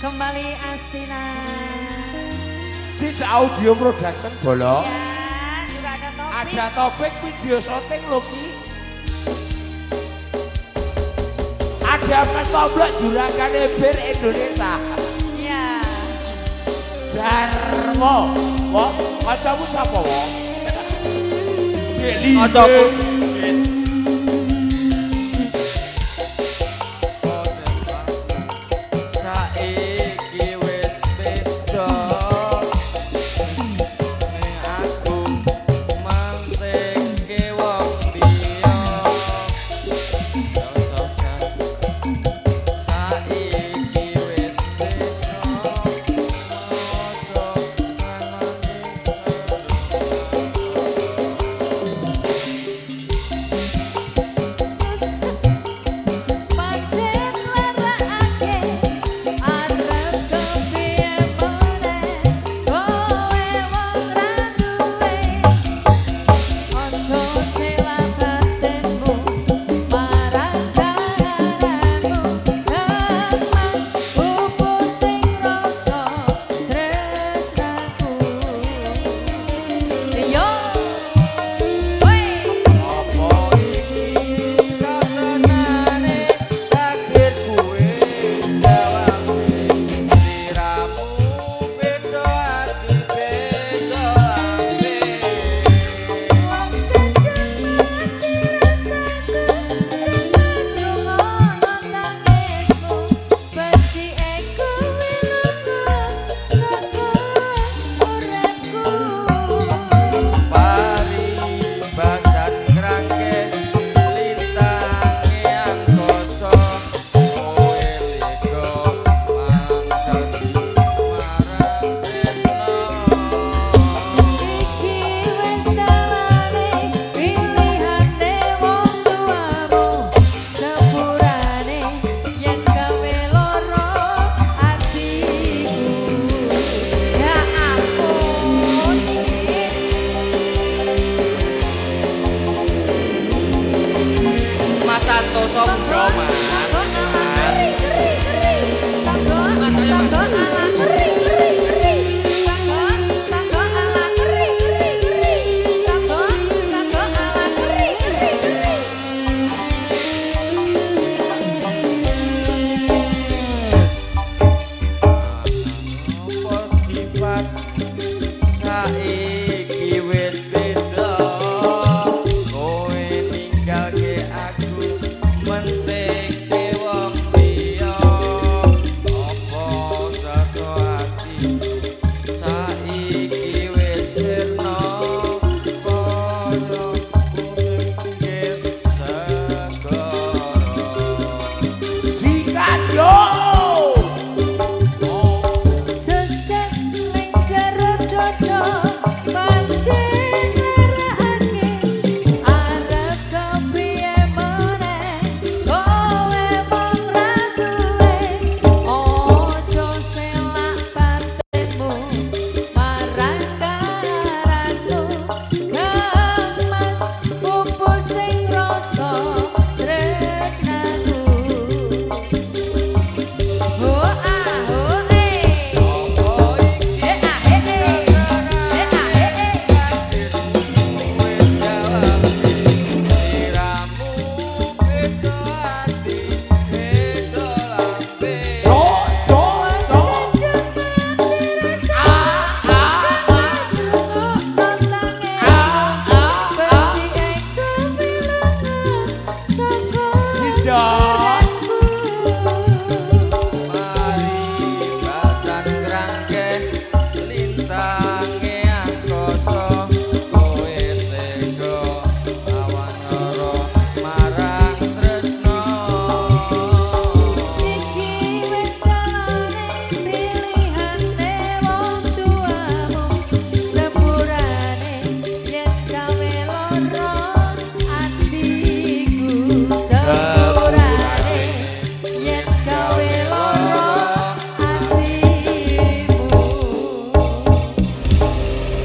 Kembali Astina. Cis Audio Production bolo. Ya, juga ada topik. Ada topik video syuting lho ki. Ada Mas Toblok juragan bir Indonesia. Iya. Jarwo. Wo, kancamu sapa wo? Dek. Kancaku. Saiki wis beda. Ning aku manteke wong liya. Saiki wis beda. Ojo Pancen larakake arep kepiye meneh kowe wong ra duwe, aja selak batinmu marang kahananmu, Mas pupus sing rasa tresnaku. Yo woi. Apa iki satenane takdir kuwe jawabe, sliramu beda ati beda lambe. Wong kadung mati rasaku, Mas rungono tangismu, becike kuwi lunga saka uripku. Paribasan krangke lintange angkasa, kowe lega mangsadi marang tresna. Iki wis dalane pilihane wong tuamu, sepurane yen gawe lara atiku. Ya ampun. Mas Santoso bro Mas. Sanggo ala keri keri keri. Sanggo sanggo ala keri keri keri. Sanggo sanggo ala keri keri keri. Sanggo sanggo ala keri keri keri. Apa sifat saiki wis beda, kowe ninggalke aku menteke wong liya. Apa rasa atiku saiki wis sirna kaya pinggir segara. Sikat yo. Sesek ning jero dodo pancen larakake arep kepiye meneh kowe wong ra duwe, aja selak batinmu marang karanmu, Kang Mas pupus sing rasa tresnaku. Oh ah oh eh. Apa iki Eh ah eh eh. Eh ah eh eh. kowe jawabe, sliramu beda ati beda lambe. So so so. Kadung mati rasaku, Mas rungono tangismu, becike kuwi lunga saka Tidak.